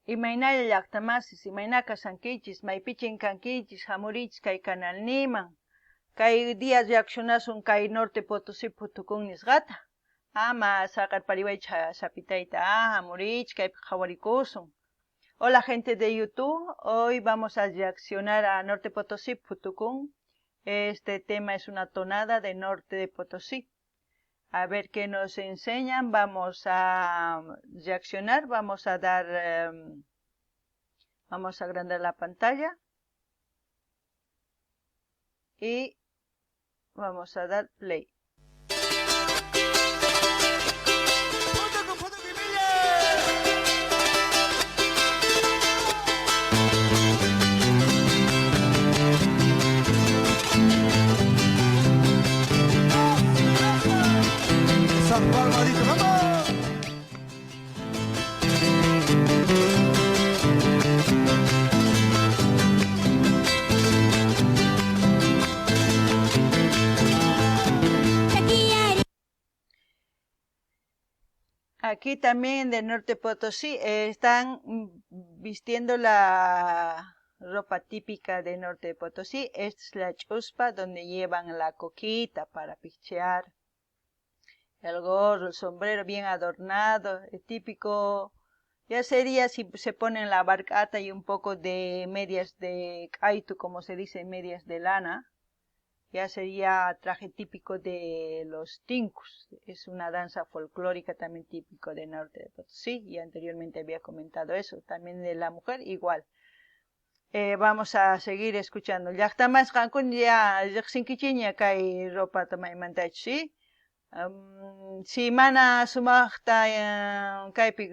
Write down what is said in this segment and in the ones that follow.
Imaynalla llaqtamasis, imayna kashankichis, maypichin kankichis, hamurichis kay kanalniyman. Kay día reaccionasun kay Norte Potosí phutukun nisqata. Ama saqerpariwaychis sapitayta, hamurichis kaypi qhawarikusun. Hola gente de YouTube, hoy vamos a reaccionar a Norte Potosí Phutukun. Este tema es una tonada de Norte de Potosí. A ver qué nos enseñan, vamos a reaccionar, vamos a dar, vamos a agrandar la pantalla y vamos a dar play. Esas palmaditas, ¡vamos! Aquí también de Norte Potosí están vistiendo la ropa típica de Norte de Potosí. Esta es la chuspa donde llevan la coquita para pichear. El gorro, el sombrero bien adornado, el típico, ya sería si se ponen la barcata y un poco de medias de kaitu, como se dice, medias de lana. Ya sería traje típico de los tincus. Es una danza folclórica también típico de Norte de Potosí, y anteriormente había comentado eso. También de la mujer igual. Vamos a seguir escuchando. Llaqtamas qankuna ya riqsinkichikña kay ropata maymantachus, ¿sí? Si mana sumaqta kaypi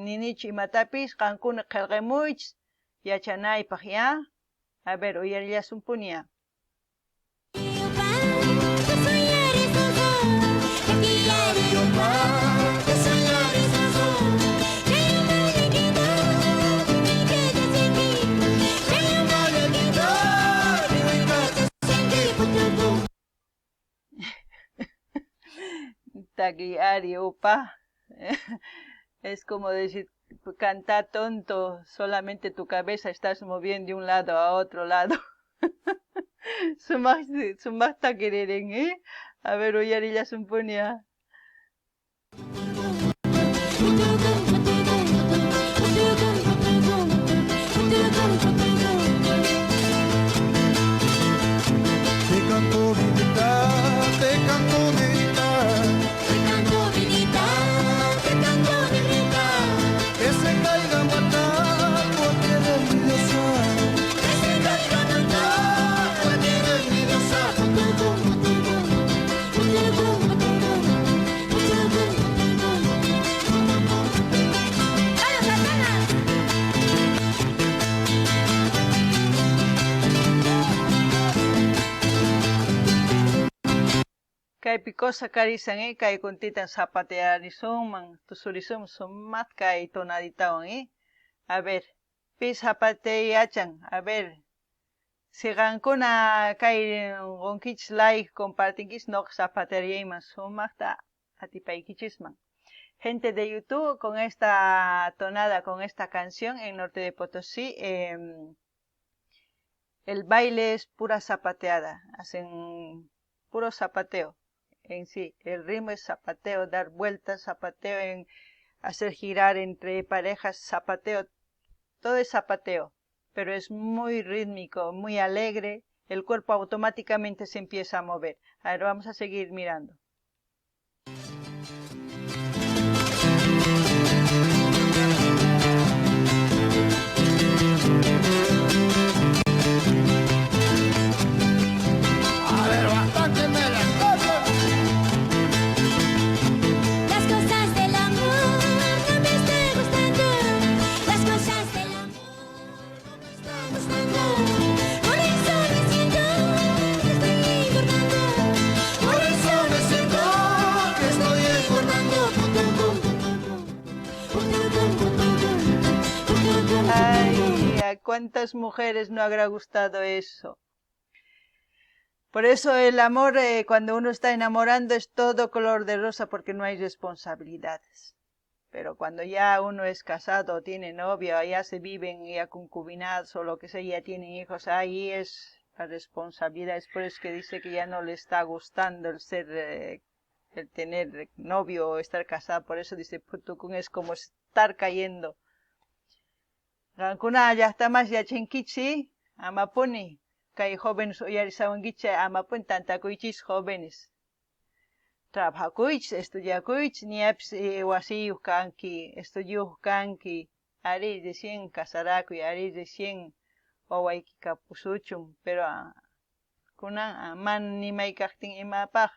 ninichu imatapis qankuna qillqamuychis yachanaypaq, ya. A ver, uyarillasunpuni ya. Takiari upa. Es como decir, canta tonto, solamente tu cabeza estás moviendo de un lado a otro lado. Sumaqta quereren, ¿eh? A ver, uyarillasunpuni. Te canto vidita, te canto negrita, Te canto vidita, te canto negrita, que se caiga a matar cualquier envidiosa. Que se caiga a matar cualquier envidiosa. ¡Vamos, Santana! Kaypi cosa karisan, kay kuntitan zapatearisunman, tusurisunman sumaq kay tonaditawan, A ver, pi zapateyachan, a ver, si qankuna kay qunkichis like, compartinkichis, noqa zapateariyayman sumaqta atipaykichisman. Gente de YouTube, con esta tonada, con esta canción en Norte de Potosí, el baile es pura zapateada, hacen puro zapateo en sí, el ritmo es zapateo, dar vueltas, zapateo, en hacer girar entre parejas, zapateo, todo es zapateo, pero es muy rítmico, muy alegre, el cuerpo automáticamente se empieza a mover. A ver, vamos a seguir mirando. A ver, bastante me la cosa. Las cosas del amor no me están gustando. Las cosas del amor no me están gustando. Por eso me siento que estoy engordando. Por eso me siento que estoy engordando. Ay, ¿a cuántas mujeres no habrá gustado eso? Por eso el amor, cuando uno está enamorando, es todo color de rosa porque no hay responsabilidades. Pero cuando ya uno es casado, tiene novia, ya se viven ya concubinados o lo que sea, ya tienen hijos, ahí es la responsabilidad. Es por eso que dice que ya no le está gustando el ser, el tener novio o estar casado. Por eso dice, phutukun es como estar cayendo. Qankuna llaqtamas yachankichik, amapuni kay jóvenes uyarishawankichik, amapuni tantakuychis jóvenes. Trabajacuychis, estudiakuychis, ñapis wasiyuq kanki, estudiuq kanki, ari recién casarakuy, ari recién wawayki kapusuchun, pero kunan mana nimay kaqtin imapaq,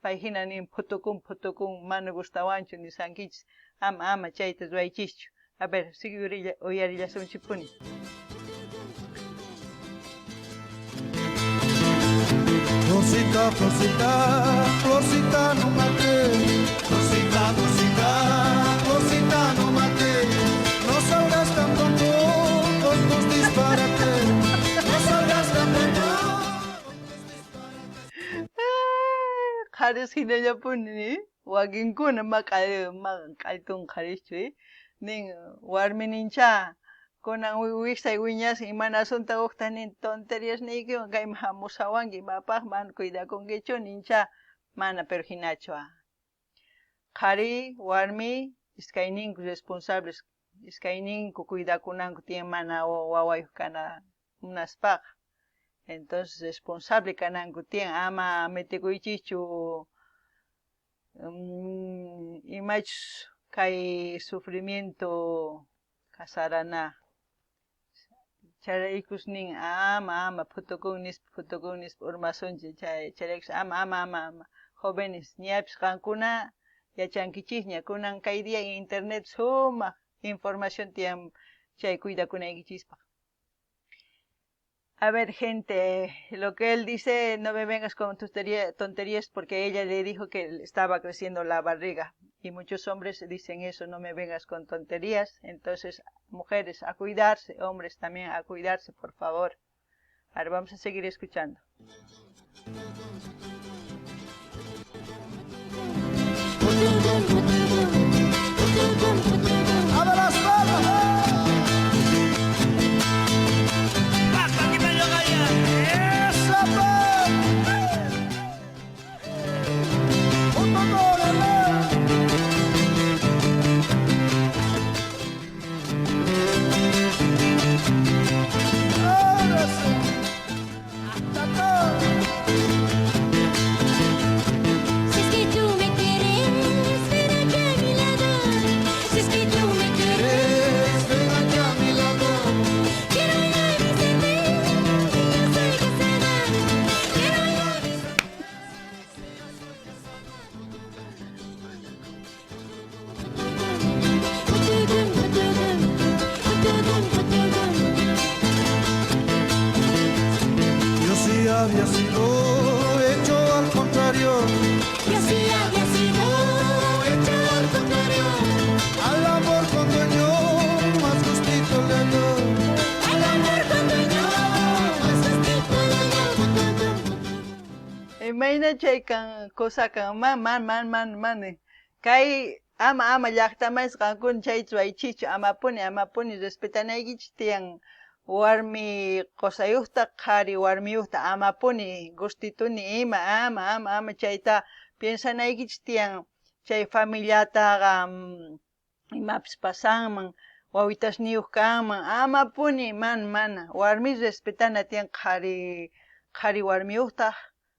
pay hina nin phutukun phutukun mana gustawanchu nishankichis, ama ama chayta ruwaychischu. A ver, sigue uyarillasunchikpuni. Florcita, florcita, florcita, no mate. Florcita, florcita, florcita, no mate. No salgas tan pronto con tus disparates. No salgas tan pronto con tus disparates. Qharis hinallapuni, wakinkuna maq'aytun qharischu, nin warmininchá kunan wijsay wiñasin imanasunta hukta nin tonterias niykiwan kayman hamushawanki imapaq mana cuidakunkichu ninchá mana pero hinachu. Qhari warmi iskayninku responsables, iskayninku cuidakunanku tiyan mana wawayuq kana munaspaqa. Entonces responsable kananku tiyan, ama metikuychischu imachus kay sufrimiento casarana. Chayraykus nin ama ama phutukun nispa phutukun nispa urmasunchik chay chayraykus ama ama ama ama jóvenes ñapis qankuna yachankichisña kunan kay día internet sumaq información tiyan chay cuidakunaykichispaq. A ver, gente, lo que él dice, no me vengas con tus tonterías, porque ella le dijo que estaba creciendo la barriga. Y muchos hombres dicen eso, no me vengas con tonterías. Entonces, mujeres, a cuidarse, hombres también a cuidarse, por favor. Ahora vamos a seguir escuchando. ¡Abre las palmas! ¡Esa pa! ¡Un poco de más! Ahora sí. Hasta todo. Si es que tú me quieres, ven aquí a mi lado. Si es que tú me quieres, Ven aquí a mi lado. quiero ya avisarte que yo soy casada. Quiero ya avisarte. Yo sí había sido hecho al contrario. Yo sí había sido hecho al contrario. Al amor con dueño, más gustito le hallo. Al amor con dueño, más gustito le hallo. Imayna chay kan cosa kan man man man man man kay ama ama llaqtamas qankuna chayta ruwaychischu, amapuni amapuni respetanaykichis tiyan warmi qusayuqta qhari warmiyuqta, amapuni gustituni ima ama ama ama chayta piensanaykichis tiyan chay familiataqa imapis pasanman, wawitasniyuq kanman, amapuni mana mana warmi respetana tiyan qhari qhari warmiyuqta,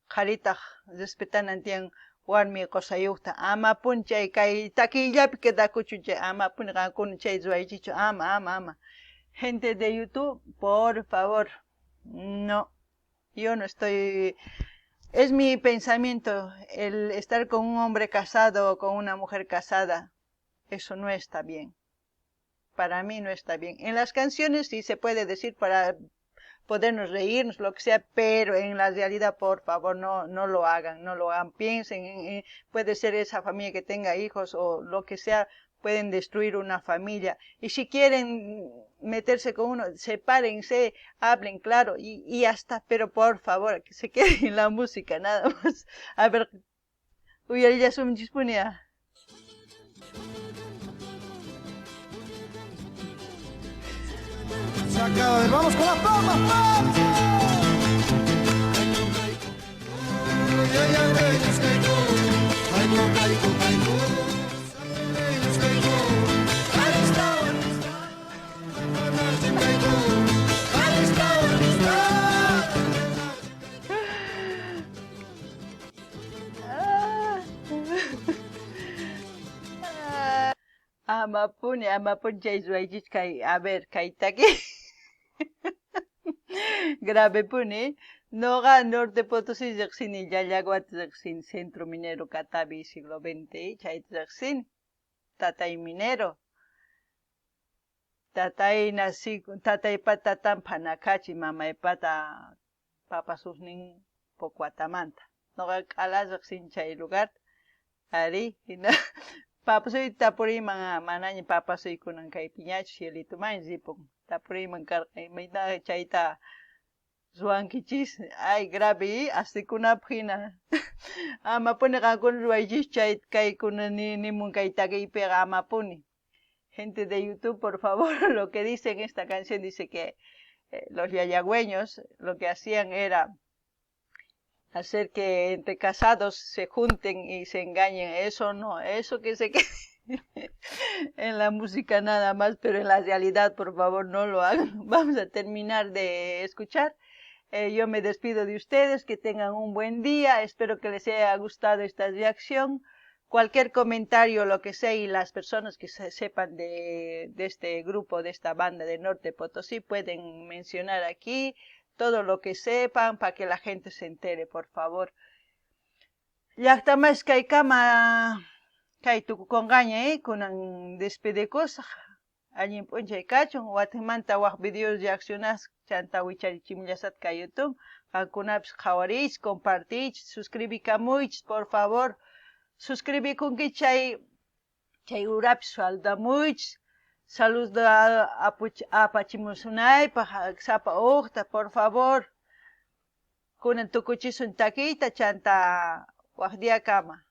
qharitaq respetanan tiyan warmi qusayuqta, amapuni chay kay takiyllapi quedakuchun chay amapuni qankuna chay ruwaychischu ama ama ama. Gente de YouTube, por favor, no, yo no estoy, es mi pensamiento, el estar con un hombre casado o con una mujer casada, eso no está bien. Para mí no está bien. En las canciones sí se puede decir para podernos reírnos, lo que sea, pero en la realidad, por favor, no, no lo hagan, no lo hagan. Piensen, puede ser esa familia que tenga hijos o lo que sea, pueden destruir una familia. Y si quieren meterse con uno, sepárense, hablen claro y hasta, pero por favor, que se quede en la música, nada más. A ver, uyarillasunchispunia. Se acaba de ver. Vamos con las palmas, palmas. Amapuni, amapuni chay ruwaychis kay, a ver, kay taki. Gravepuni. Noqa Norte Potosí riqsini, Llallagwata riqsini, Centro Minero Catavi, siglo XX, chayta riqsini. Tatay minero. Tatay nací, tataypata tatan Panacachi, mamaypata papasusnin Pocuatamanta. Noqa q'ala riqsini chay lugar. Arí, hina papasuyta tapuriyman manaña papasuy kunan kaypiñachu cielituman ripun. Tapuriyman karqa imayna chayta ruwankichis. Ay, grave, asikunapaq hina. Amapuni qankuna ruwaychis chay kaykuna nimun kay takiypiqa amapuni. Gente de YouTube, por favor, lo que dice en esta canción dice que los yayagüeños lo que hacían era hacer que entre casados se junten y se engañen. Eso no, eso que se quede en la música nada más, pero en la realidad, por favor, no lo hagan. Vamos a terminar de escuchar. Yo me despido de ustedes, que tengan un buen día. Espero que les haya gustado esta reacción. Cualquier comentario, lo que sea, y las personas que se sepan de este grupo, de esta banda de Norte Potosí, pueden mencionar aquí todo lo que sepan para que la gente se entere, por favor. Llaqtamas kaykama kay tukukonqaña, kunan despedikusaq. Allin p'unchay kachun, watinmanta waj videos reaccionas chanta wicharichimullasata kay YouTube. Qankunapis qhawariychis, compartiychis, suscribikamuychis, por favor. Suscribikunkichis chay chay urapis saludamuychis. Saludo apachimusunaypaq sapa uqta, por favor. Kunan tukuchisun takiyta chanta waj diakama.